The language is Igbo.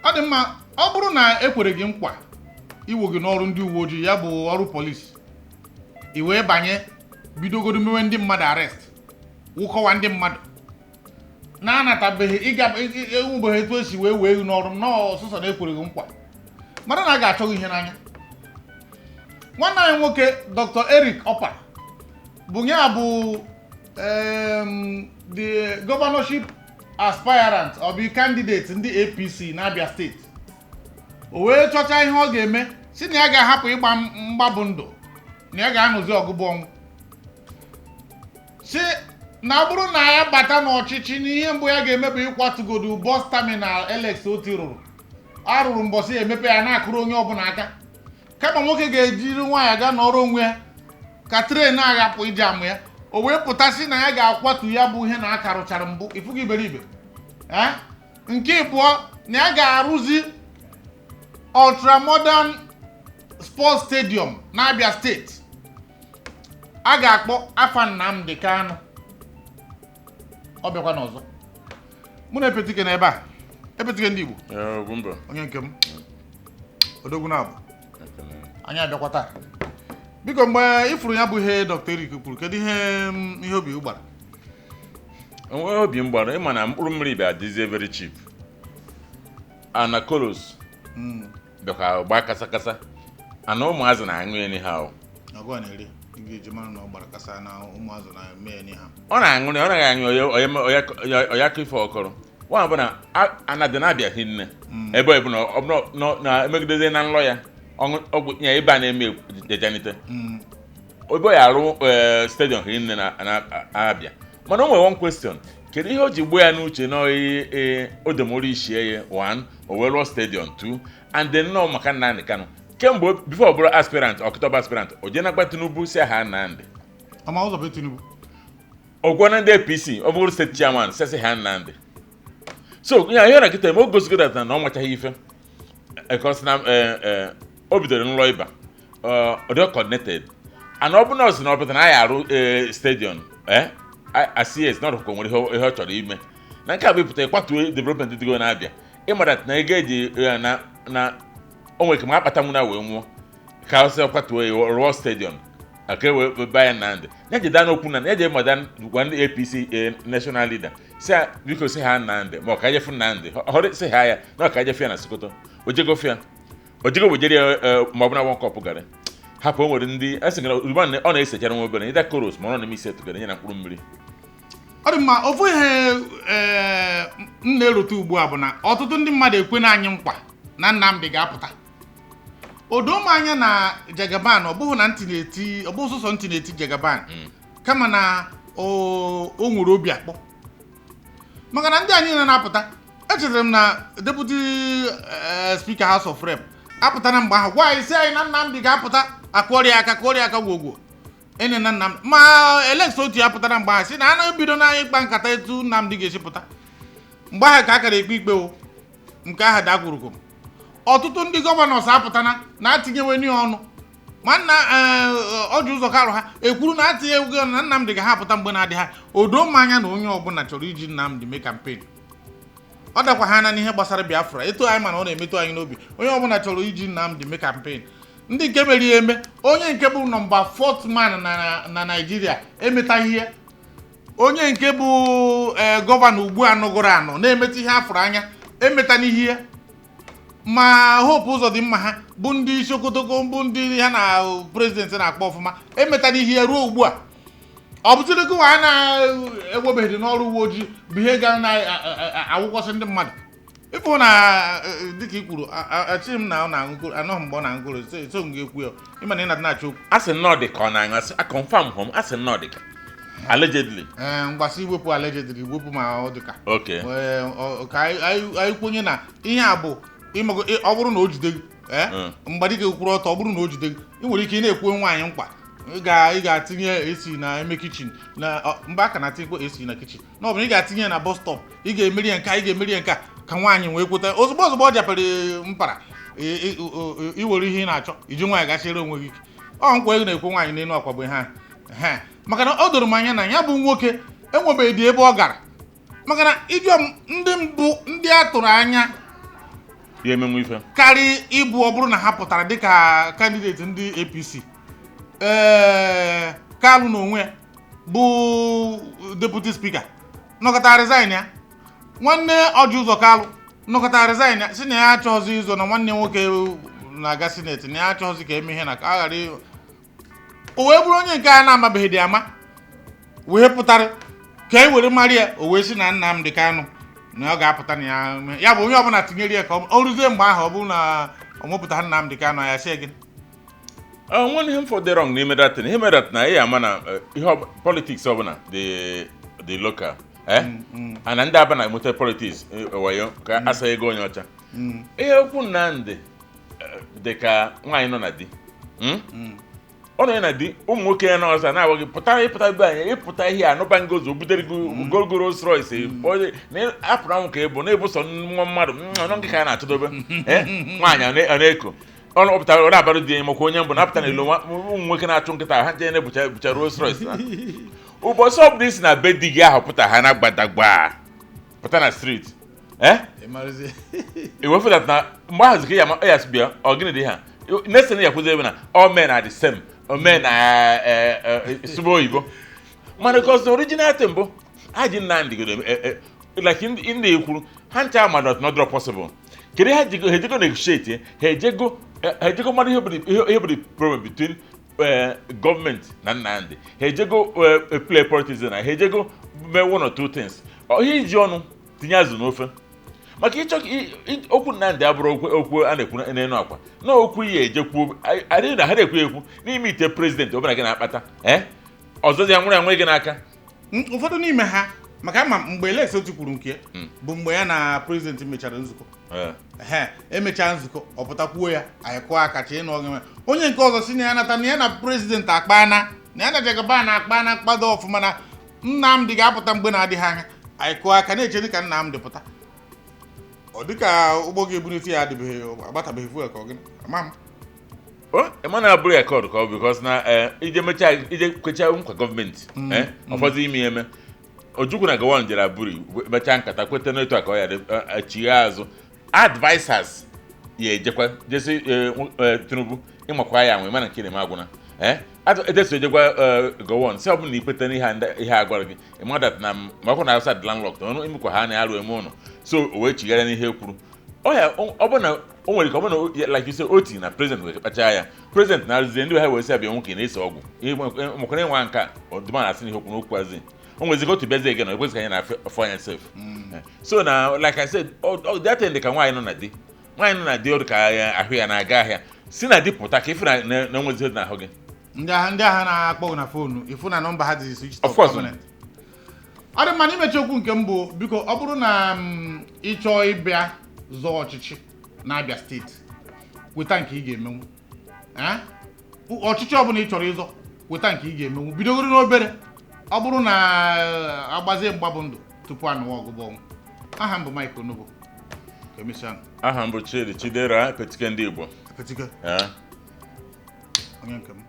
Ọ dị mma. Ọ bụrụ na e kwere gị nkwa iwo gị n'ọrụ ndị uwe ojii, ya bụ ọrụ polisi, i wee banye bidogodo mewe ndị mmadụ arrest, wụkọwa ndị mmadụ na-anatabeghị ịga, enwebeghị etu esi wee wee gị n'ọrụ nnọọ, ọsụsọ na ekwere gị nkwa, mara na a ga-achọ gị ihe n'anya. Nwanne anyị nwoke Dr. Eric Opper bụ ya bụ the governorship aspirant, ọ bụ candidate ndị APC n'Abia Steeti. O wee chọcha ihe ọ ga-eme, si na ya ga-ahapụ ịgba mgba bụ ndụ, na ya ga-anọzi ọgụbụ ọnwụ, si na ọ bụrụ na ya bata n'ọchịchị, n'ihe mbụ ya ga-eme bụ ịkwatugodu bus terminal Alex Otti rụrụ, arụrụ mbọsị ya emepe ya na-akụrụ onye ọbụla aka, kama nwoke ga-ejiri nwaanyị gaa nọrọ onwe ya ka train aghapụ iji amụ ya. O wee pụtasị na ya ga-akwatu ya bụ ihe na aka rụchara mbụ ifugo iberibe. Eh? Nke ịbụọ, na ya ga-arụzi ultramodern sports stadium n'Abia Steeti a ga-akpọ afa Nnamdi Kanu. Ọ bịakwa n'ọzọ, mụ na Epetike n'ebe a, Epetike ndị Igbo. Ee, Ugwumba. Onye nke m, odogwu na-abụ anyị abịakwa taa. Biko, mgbe ị fụrụ ya bụ ihe Dr. Eric kwuru, kedu ihe obi gị gbara? Onwe obi m gbara, ịma na mkpụrụ mmiri bịa dịzie very cheap, ana kolos bịakwa gbaa kasa ana ụmụazị na-aṅụ ya anyhow. Ọgụ a na-eri, ị ga-eji mara na ọ gbara kasa na ụmụazụ na-eme ya n'ihe. Ọ na-aṅụ ya, ọ naghị aṅụ onye aka ife ọkọrọ nwa bụ na ana dị na-abịa hinne ebe ọ bụ na ọ bụ na emegideze na nlọ ya ọgwụ ya ebe a na-eme jejanite ebe ọ ya arụ stadium hinne na abịa. Mana o nwere one question: kedu ihe o ji gbuo ya n'uche na o demori ishie ya one, o wee rụọ stadium two, and then nọ maka Nnamdi Kanu? Kemgbe before ọ bụrụ aspirant, ọkịtọba aspirant, o jee nakwa Tinubu si aha Nnamdi. Ama ụzọ bụ Tinubu. Ọgwa na ndị APC, ọ bụrụ steeti chairman, sị ha Nnamdi. So ya ihe na kịta eme o gosigo that na ọ nwechaghị ife because na o bidoro nlọ ịba ọ dị coordinated, and ọ bụ na ọ sị na ọ pụtara na anyị arụ stadium acs na ọdụkọ nwere ihe ọ chọrọ ime na nke a bụ ịpụta ịkwatuo development dịgo na-abịa. Ịmara na ego eji na o nwere ike ma akpata nwụ na wee nwụọ ka ọ sị kwatuo ya rụọ stadium aka wee baa ya Nnamdi, ya jide n'okwu na ya jee mada gwa ndị APC national leader si ya biko, si ha Nnamdi ma ọ ka jefu Nnamdi họrọ, si ha ya na ọ ka jefu ya na Sokoto, ojego fia ojego wejere ya ma ọ bụ na one cup garị hapụ. O nwere ndị a sị na ugbu a ọ na-esechara nwa obere ịda koros ma ọ na-eme isi etugara ya na mkpụrụ mmiri. Ọ dị mma. Ofu ihe m na-erote ugbu a bụ na ọtụtụ ndị mmadụ ekwe na anyị nkwa na Nnamdi ga-apụta. O doo m anya na Jagaban, ọ bụghị na ntị na-eti, ọ bụghị sọsọ ntị na-eti Jagaban, kama na o nwere obi akpọ, maka na ndị anyị na-apụta. Echetara m na deputy speaker House of Rep apụtara mgbe ahụ gwa anyị, sị anyị na Nnamdi ga-apụta, akụọrịa aka, kụọrịa aka gwogwo ene na Nnamdi. Ma Alex Otti apụtara mgbe ahụ sị na a na-ebido n'anya ịkpa nkata etu Nnamdi ga-esi pụta. Mgbe ahụ ka a kara ekpe ikpe o nke ahụ dakwurukwum. Ọtụtụ ndị governors apụtana na-atinyeweni ọnụ, ma nna Orji Uzor Kalu ha ekwuru na atinyeghị ọnụ na Nnamdi ga-apụta mgbe na-adị ha. O doo m anya na onye ọbụla chọrọ iji Nnamdi mee campaign. Ọ dakwa ha anya n'ihe gbasara Biafra, etu anyị mana ọ na-emetụ anyị n'obi. Onye ọbụla chọrọ iji Nnamdi mee campaign. Ndị nke mere ya eme, onye nke bụ number fourth man na Naijiria emetaghị ihe, onye nke bụ governor ugbu a nọgoro anọ na-emeta ihe afụrụ anya emeta n'ihe ya. Ma Hope Uzodimma, ha bụ ndị Sokotoko bụ ndị ha na president na-akpọ ọfụma, emeta n'ihe ya ruo ugbu a. Ọ bụtụrụ gị a na-ewebeghị n'ọrụ uwe ojii bụ ihe ga na-awụkwasị ndị mmadụ ịfụ na dịka i kwuru, achịghị m na ọ na-aṅụ anọghị mgbe ọ na-aṅụkoro so m ga-ekwu ya, ịma na ị na-adị na-achọ okwu. A sị nnọọ dị ka ọ na-aṅụ, asị a confirm hụ m, a sị nnọọ dị ka allegedly. Ee, mgbasị iwepụ allegedly, wepụ ma ọ dị ka Ee, ka anyị kwenye na ihe a bụ ịmago, ọ bụrụ na o jide gị, ee, mgbadike kwụrụ ọtọ, ọ bụrụ na o jide gị, ị nwere ike ị na-ekwe nwaanyị nkwa ị ga-atinye AC na eme kitchen na mgbe a ka na-atinyekwa AC na kitchen, na ọ bụrụ ị ga-atinye na bus stop, ị ga-emeri ya nke a, ị ga-emeri ya nke a, ka nwaanyị wee kweta. Ozugbo ozugbo ọ japere mpara iwere ihe ị na-achọ iji nwaanyị gachiere onwe gị ike. Ọ nkwa ị na-ekwe nwaanyị n'elu akwa bụ ha ha, maka na o doro m anya na ya bụ nwoke enwebeghị dị ebe ọ gara, maka na ịjụọ m, ndị mbụ ndị a tụrụ anya Ya emenwe ife. Karị ịbụ ọ bụrụ na ha pụtara dịka candidate ndị APC. Ee, Kalụ na onwe ya bụ deputy speaker nọkọta resign ya. Nwanne Ọjị Ụzọ Kalụ nọkọta resign ya, si na ya achọghịzị ịzọ, na nwanne nwoke na-aga senate, na ya achọghịzị ka eme ihe na ka a ghara o wee bụrụ onye nke a na-amabeghị dị ama wee pụtara ka e were mara ya. O wee sị na Nnamdi Kanu na ọ ga-apụta na ya ya bụ onye ọbụla tinyere ya ka ọ rụzie mgbe ahụ, ọ bụrụ na ọ mụpụta Nnamdi Kanu, ya sị gị. Nwanne, ihe m fọdụ wrong n'ime that thing, ihe mere that na ị ama na ihe politics ọbụla dị local, eh, ana ndị aba na-enweta politics wayo ka asa ego onye ọcha. Ihe okwu Nnamdi dị ka nwaanyị nọ na di. Ọ nọ ya na di, ụmụ nwoke ya n'ọzọ na-agwa gị pụta, ịpụta be anyị, ịpụta ihe anụba ngozi o butere gị gogoro Rolls Royce na apụrụ anwụ ka ịbụ na-ebuso nwa mmadụ nọ nke ka a na-achọdobe. Nwaanyị ọ na-eko ọ pụtara, ọ na-abarụ di ya makwa onye mbụ na-apụta n'ilo ụmụ nwoke na-achụ nkịta ha nje na-ebucha ebucha Rolls Royce. Na ụbọchị ọ bụla isi na be di gị ahụ pụta, ha na gbadagba pụta na street, iwefu that na mgbe ahụ zika ya ya bịa ọ gịnị dị ha next thing ya kwụzi ebe na all men are the same, all men are sụba oyibo. Mana because the original thing bụ ha ji Nnamdi godo like ndị ekwuru ha ncha ama that not possible. Kedu ha jigo? Ha ejego negotiate, ha ejego mmadụ ihe bụ the problem between gọọmenti na Nnamdi. Ha ejego play politics na ha ejego mee one or two things, ihe iji ọnụ tinye azụ n'ofe maka ịchọ okwu Nnamdi abụrụ okwu a na-ekwu n'elu akwa na okwu ihe ejekwuo adịghị na ha na-ekwu ekwu n'ime ite president ọbụla gị na-akpata ọzọzi ya nwere ya nwere gị n'aka. Ụfọdụ n'ime ha, maka ama mgbe Alex Otti kwuru nke bụ mgbe ya na president mechara nzukọ. Ehe, emechaa nzukọ, ọ pụtakwuo ya, anyị kụọ aka chee na ọ onye nke ọzọ si na ya nata na ya na president akpana, na ya na Jagaban akpana mkpado ọfụma, na Nnamdi ga-apụta mgbe na-adịghị anya. Anyị kụọ aka na-eche ka Nnamdi pụta, ọ dịka ụgbọ ga-ebunite ya adịbeghị, agbatabeghị fuel ka ọ gịnị, ama m. O mana abụrụ ya kọdụ ka ọ because na ije mechaa, ije kwechaa nkwa gọọmenti, ụfọdụ ime eme Ojukwu na Gowon jere abụrụ mechaa nkata kweta n'etu a ka ọ ya dị chigha azụ. Advisers ya ejekwa jesi Tinubu ịmakwa ya nwe mana nke na-eme agwụna edeso ejekwa Gowon si ọ bụrụ na ikweta n'ihe ihe a gwara gị ịma na ma ọkụ na outside landlocked ọnụ imekwa ha na-arụ eme ụnụ, so o wee chigharịa n'ihe kwuru ọ ya. Ọ bụ na o nwere ike ọ bụ na, like you say, Otti na president wee kpachaa ya, president na-arụzie ndị ha wee sị abịa nwoke na-ese ọgwụ makwana ịnwa nka ọdụma na-asị n'ihe okwu n'okwu azị o nwezi ka otu bịazie gị na ekwesịghị ka anyị na-afọ anya sef. So na like I said, that thing dị ka nwaanyị nọ na di, nwaanyị nọ na di, ọ dị ka ahụ ya na-aga ahịa si na di pụta ka ife na nwezi ihe dị n'ahụ gị. Ndị agha na-akpọ gị na phone, ịfụ na nọmba ha dị switch Of off course. permanent. Ọ dị mma na imechi okwu nke mbụ. Biko, ọ bụrụ na ị chọọ ịbịa zọọ ọchịchị na Abia Steeti, weta nke ị ga-emenwu. Eh? Ọchịchị ọbụla ị chọrọ ịzọ, weta nke ị ga-emenwu, bidogoro n'obere. Ọ bụrụ na agbazie mgba bụ ndụ tupu anụwa ọgụgụ ọnwụ. Aha m bụ Mike Onobo, ka emesịa. Aha m bụ Chidi Chidera Petike ndị Igbo. Petike. Eh. Onye nke m.